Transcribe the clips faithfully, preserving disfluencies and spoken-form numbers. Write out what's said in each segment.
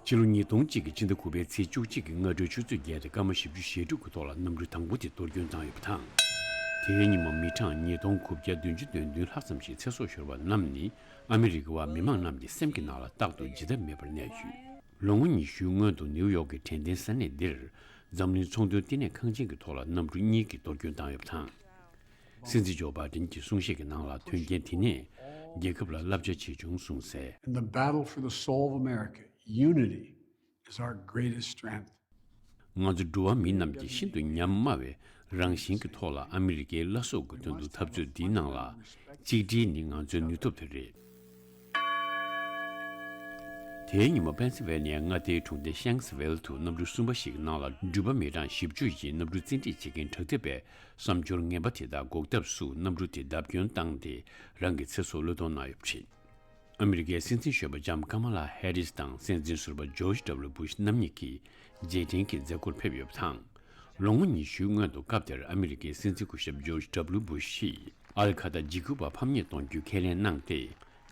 ཕྱི་ལོ་ཉིས་སྟོང་གཅིག་གི་ཕྱི་ཟླ་དགུ་པའི་ཚེས་བཅུ་གཅིག་གི་སྔ་དྲོའི་ཆུ་ཚོད་བརྒྱད་དང་སྐར་མ་བཞི་བཅུ་ཞེ་དྲུག་གི་ཐོག་ལ་གནམ་གྲུ་དང་པོ་དེ་གཏོར་སྐྱོན་བཏང་ཡོད་པ་དང་། དེའི་ཉིན་མོ་མི་གྲངས་ཉིས་སྟོང་གོ་བརྒྱ་བདུན་ཅུ་དོན་བདུན་ལྷག་ཙམ་ཞིག་ཚེ་སྲོག་ཤོར་བ་རྣམས་ནི་ཨ་མི་རི་ཀ་བ་མི་མང་རྣམས་ཀྱི་སེམས་ཀྱི་ནང་ལ་རྟག་ཏུ་བརྗེད་ཐབས་མེད་པར་གནས་ཡོད། ལོ་ངོ་ཉི་ཤུའི་སྔོན་དུ་ནིའུ་ཡོག་གི་དྲན་རྟེན་ས་གནས་འདིར་འཛམ་གླིང་ཚོང་དོན་བསྟི་གནས་ཁང་ཆེན་གྱི་ཐོག་ལ་གནམ་གྲུ་གཉིས་ཀྱིས་གཏོར་སྐྱོན་བཏང་ཡོད་པ་དང་། སྲིད་འཛིན་ཇོ་བྷའི་ཌེན་གྱི་གསུང་བཤད་ཀྱི་ནང་ལ་དོན་རྐྱེན་དེ་ནས་རྒྱལ་ཁབ་ལ་བསླབ་བྱ་ཆེ་ཆུང་གསུངས་གསལ། In the battle for the soul of America, unity is our greatest strength. ང་ཚོ་འགྲོ་བ་མི་རྣམས་ཀྱི་ཤིན་ཏུ་ཉམས་དམའ་བའི་རང་བཞིན་གྱི་ཐོག་ལ་ཨ་མི་རི་ཀའི་བླ་སྲོག་གི་དོན་དུ་འཐབ་རྩོད་འདིའི་ནང་ལ་གཅིག་སྒྲིལ་ནི་ང་ཚོའི་ནུས་སྟོབས་དེ་རེད། དེའི་ཉིན་མོ་པེན་སི་ཝེ་ནི་ཡ་མངའ་སྡེའི་གྲོང་སྡེ་ཤེངས་ཝེལ་དུ་གནམ་གྲུ་གསུམ་པ་ཞིག་གི་ནང་ལ་འགྲུལ་པ་མི་གྲངས་བཞི་བཅུ་ཡིས་གནམ་གྲུ་རྩེད་འགྲན་བྱེད་མཁན་དྲག་འཐབ་པའི་བསམ་སྦྱོར་ངན་པ་དེ་དག་འགོག་ཐབས་སུ་གནམ་གྲུ་དེ་བརྡབ་སྐྱོན་བཏང་སྟེ་རང་གི་ཚེ་སྲོག་བློས་གཏོང་གནང་ཡོད་པ་རེད། ཨ་མི་རི་ཀའི་སྲིད་འཛིན་གཞོན་པ་ལྕམ་ཀ་མ་ལ་ཧེ་རིས་དང་སྲིད་འཛིན་ཟུར་པ་ཇོརྗ་ཌབ་ལུ་བུ་ཤ་རྣམ་གཉིས་ཀྱིས་རྗེས་དྲན་གྱི་མཛད་སྒོར་ཕེབས་ཡོད་པ་དང་། ལོ་ངོ་ཉི་ཤུའི་སྔོན་དུ་སྐབས་དེར་ཨ་མི་རི་ཀའི་སྲིད་འཛིན་སྐུ་ཞབས་ཇོརྗ་ཌབ་ལུ་བུ་ཤ་ཡིས་ཨལ་ཁ་ཏ་འཇིགས་སྐུལ་བ་ཕམ་ཉེས་གཏོང་རྒྱུའི་ཁས་ལེན་གནང་སྟེ།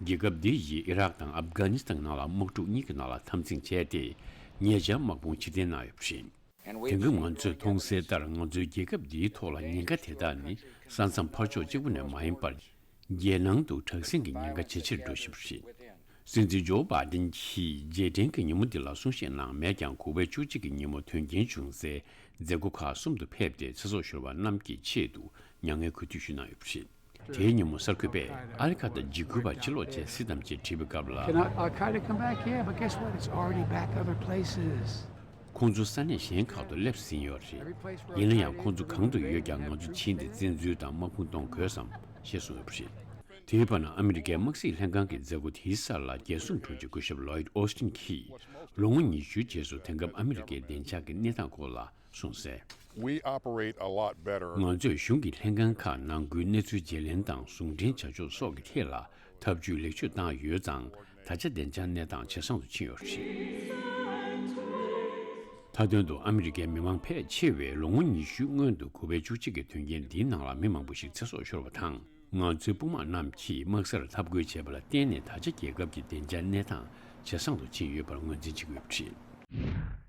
རྒྱལ་ཁབ་འདི་ཡིས་ཨི་རག་དང་ཨབ་གྷ་ནི་སི་ཐན་ནང་ལ་དམག་འཁྲུག་གཉིས་ཀྱི་ནང་ལ་འཐབ་འཛིང་བྱས་ཏེ། ཉེ་ཆར་དམག་དཔུང་ཕྱིར་འཐེན་གནང་ཡོད་པ་རེད། དེང་སྐབས་ང་ཚོས་མཐོང་གསལ་ལྟར་ང་ཚོའི་རྒྱལ་ཁབ་འདིའི་ཐོག་ལ་ཉེན་ཁ་དེ་དག་ནི་ས་མཚམས་ཕར་ཕྱོགས་གཅིག་པུ་ནས་མ་ཡིན་པར། རྒྱལ་ནང་དུ་དྲག་ཟིང་གི་ཉེན་ཁ་ཇེ་ཆེར་འགྲོ་བཞིན་པ་རེད། སྲིད་འཛིན་ཇོ་བྷའི་ཌེན་གྱིས་རྗེས་དྲན་གྱི་ཉིན་མོ་འདི་ལ་གསུང་བཤད་གནང་མེད་ཀྱང་། དགུ་པའི་བཅུ་གཅིག་གི་ཉིན་མོ་དོན་རྐྱེན་བྱུང་སའི་མཛད་སྒོ་ཁག་གསུམ་དུ་ཕེབས་ཏེ་ཚེ་སྲོག་ཤོར་བ་རྣམས་ཀྱི་ཆེད་དུ་མྱ་ངན་གུས་འདུད་ཞུས་གནང་ཡོད་པ་རེད། དེའི་ཉིན་མོ་གསར་འགོད་པས་ཨལ་ཁ་ཏ་འཇིགས་སྐུལ་བ་ཕྱིར་ལོག་བྱས་སྲིད་དམ་ཅེས་དྲིས་པའི་སྐབས་ལ། Can Al Qaeda come back? Yeah, but guess what? It's already back other places. ཁོང་ཚོ་ས་གནས་གཞན་ཁག་ཏུ་སླེབས་ཟིན་ཡོད་རེད། ཡིན་ན་ཡང་ཁོང་ཚོ་གང་དུ་ཡོད་ཀྱང་ང་ཚོ་ཕྱིན་ཏེ་བཙན་འཛུལ་དང་དམག་དཔུང་གཏོང་དགོས་སམ་ཞེས་གསུངས་ཡོད་པ་རེད། དེའི་བར་ན་ཨ་མི་རི་ཀའི་དམག་སྲིད་ལྷན་ཁང་གི་མཛད་སྒོ་དེའི་སར་ལ་རྒྱལ་སྲུང་དྲུང་ཆེ་སྐུ་ཞབས་ལོའིད་ཨོ་སི་ཊིན་གྱིས་ལོ་ངོ་ཉི་ཤུའི་རྗེས་སུ་དེང་སྐབས་ཨ་མི་རི་ཀའི་བདེ་འཇགས་ཀྱི་གནས་སྟངས་སྐོར་ལ་གསུངས་གསལ། We operate a lot better. ང་ཚོས་གཞུང་གི་ལྷན་ཁང་ཁག་ནང་ཁུལ་གནས་ཚུལ་བརྗེ་ལེན་དང་ཟུང་འབྲེལ་བྱ་ཕྱོགས་སོགས་ཀྱི་ཐད་ལ་ཐབས་ཇུས་ལེགས་བཅོས་བཏང་ཡོད་ཙང་། ད་ཆ་བདེ་འཇགས་གནས་སྟངས་ཇེ་བཟང་དུ་ཕྱིན་ཡོད་པ་རེད། མཐའ་དོན་དུ་ཨ་མི་རི་ཀའི་མི་མང་ཕལ་ཆེ་བས་ལོ་ངོ་ཉི་ཤུའི་སྔོན་དུ་དགུ་པའི་བཅུ་གཅིག་གི་དོན་རྐྱེན་འདིའི་ནང་ལ་མི་མང་པོ་ཞིག་ཚེ་སྲོག་ཤོར་བ་དང་། ང་ཚོའི་དཔུང་དམག་རྣམས་ཀྱིས་དམག་སར་འཐབ་རྒོལ་བྱས་པ་ལ་བརྟེན་ནས་ད་ཆ་རྒྱལ་ཁབ་ཀྱི་བདེ་འཇགས་གནས་སྟངས་ཇེ་བཟང་དུ་ཕྱིན་ཡོད་པར་ངོས་འཛིན་བྱེད་ཀྱི་ཡོད་པ་རེད།